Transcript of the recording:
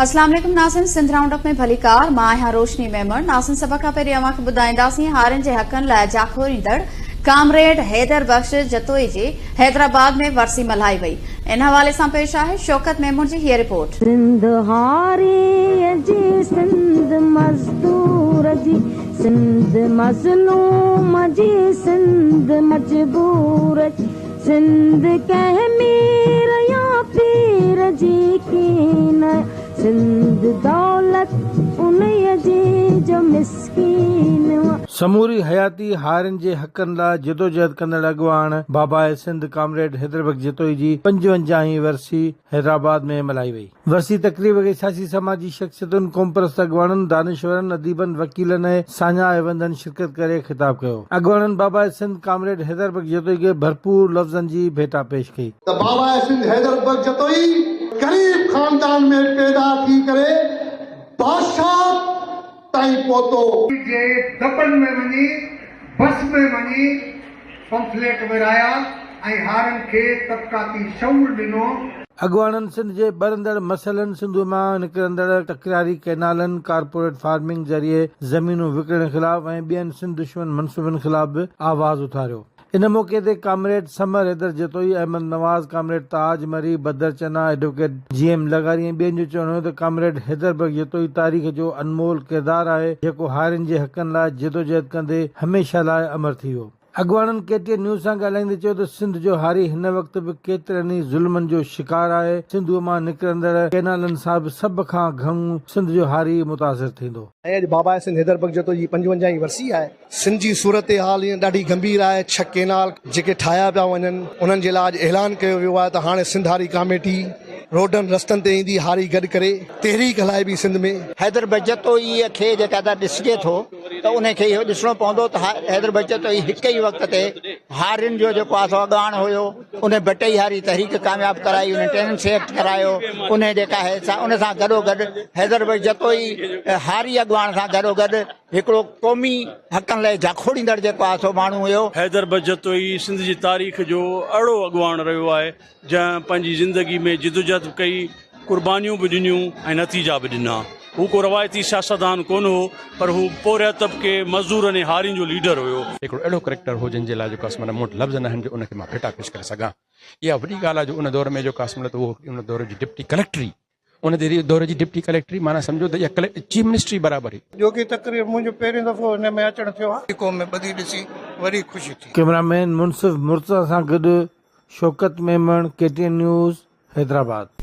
اسلام عليڪم ناظرين سنڌ رائونڊ اپ ۾ ڀليڪار مان آهيان روشني ميمڻ ناظرين سڀ کان پهرين اوهان کي ٻڌائينداسين هارين جي حقن لاء جاکوڙيندڙ ڪامريڊ حيدر بخش جتوئي جي حيدرآباد ۾ ورسي ملهائي وئي ان حوالي سان پيش آهي شوڪت ميمڻ جي هيء رپورٽ. سنڌ هاريء جي سنڌ مزدور جي سنڌ مظلوم جي سنڌ مجبور جي سنڌ ڪنهن مير يا پير جي ڪين، سنڌ دولت انهيء جي جو مسڪين آ. سموري حياتي هارين جي حقن لاء جدوجهد ڪندڙ اڳواڻ باباء سنڌ ڪامريڊ حيدربخش جتوئي جي پنجونجاهين ورسي حيدرآباد ۾ ملهائي وئي. ورسي تقريب کي سياسي سماجي شخصيتن، قومپرست اڳواڻن، دانشورن، اديبن، وڪيلن ۽ ساڃاهه وندن شرڪت ڪري خطاب ڪيو. اڳواڻن باباء سنڌ ڪامريڊ حيدر بخش جتوئي کي ڀرپور لفظن جي ڀيٽا پيش ڪئي. ته باباء سنڌ حيدر بخش جتوئي غريب خاندان ۾ پيدا ٿي ڪري بادشاهت تائين پهتو. جي دٻن ۾ وڃي بس ۾ وڃي پمفليٽ ورهايا ۽ هارين کي طبقاتي شعور ڏنو. اڳواڻن سنڌ جي ٻرندڙ مسئلن، سنڌوء مان نڪرندڙ تڪراري ڪئنالن، ڪارپوريٽ فارمنگ ذريعي زمينون وڪڻڻ خلاف ۽ ٻين سنڌ دشمن منصوبن خلاف به آواز اٿاريو. ان موقعي تي comrade Samar Haider Jatoi, Ahmed Nawaz, comrade Taj Marri, Badar Channa, advocate G M لغاري ۽ ٻين جو چوڻ هيو ته ڪامريڊ حيدر بخش جتوئي تاريخ جو انمول ڪردار آهي جيڪو هارين جي حقن لاء جدوجهد ڪندي هميشه لاء امر ٿي ويو. اڳواڻن ڪي ٽي اين نيوز سان ڳالهائيندي چيو ته سنڌ جو هاري هن وقت به ڪيترن ئي ظلمن جو شڪار آهي، سنڌوء مان نڪرندڙ ڪئنالن سان به سڀ کان گهڻو سنڌ جو هاري ئي متاثر ٿيندو. ۽ اڄ باباء سنڌ حيدر بخش جتوئي جي پنجونجاهين ورسي آهي. سنڌ جي صورتحال هينئر ڏاڍي گنڀير آهي، ڇهه ڪئنال جيڪي ٺاهيا پيا وڃن انهن جي لاء اڄ اعلان ڪيو ويو آهي ته هاڻي سنڌ هاري ڪاميٽي روڊن رستن تي ايندي هاري گڏ ڪري تحريڪ هلائبي سنڌ ۾. حيدر بخش جتوئي کي جيڪڏهن ڏسجي ٿو ته انهي کي اهو ڏسڻو پوندو ته حيدر بخش جتوئي هڪ ئي وقت تي هارين جو جيڪو آهي سو اڳواڻ هيو، انهي بٽئي هاري تحريڪ ڪامياب ڪرائي، انهي ٽيننسي ايڪٽ ڪرايو، انهي جيڪا آهي سا ان سان گڏوگڏ حيدر بخش جتوئي هاري اڳواڻ سان گڏوگڏ هڪڙو قومي حقن لاء جاکوڙيندڙ جيڪو آهي سو ماڻهو هيو. حيدر بخش جتوئي سنڌ جي تاريخ جو اهڙو اڳواڻ رهيو آهي جنهن پنهنجي زندگي ۾ جدوجهد به ڪئي، قربانيون به ڏنيون ۽ نتيجا به ڏنا. هو ڪو روايتي سياستدان ڪونه هو، پر هو پورهيت طبقي، مزدورن ۽ هارين جو ليڊر هيو. هڪڙو اهڙو ڪريڪٽر هو جنهن جي لاء جيڪو آهي سو معنيٰ مون وٽ لفظ ناهن جو ان کي مان ڀيٽا پيش ڪري سگهان. اها وڏي ڳالهه آهي جو ان دور ۾ جيڪو آهي سو معنيٰ ته اهو ان دور جي ڊپٽي ڪليڪٽري ان دور جي ڊپٽي ڪليڪٽري معنيٰ سمجهو ته اها چيف منسٽري برابر هئي. اڄوڪي تقريب منهنجو پهريون دفعو هن ۾ اچڻ ٿيو آهي. قوم ۾ ٻڌي ڏسي وڏي خوشي ٿي. ڪئميرا مين منصف مرتضيٰ سان گڏ Shaukat Memon, K T N news, Hyderabad.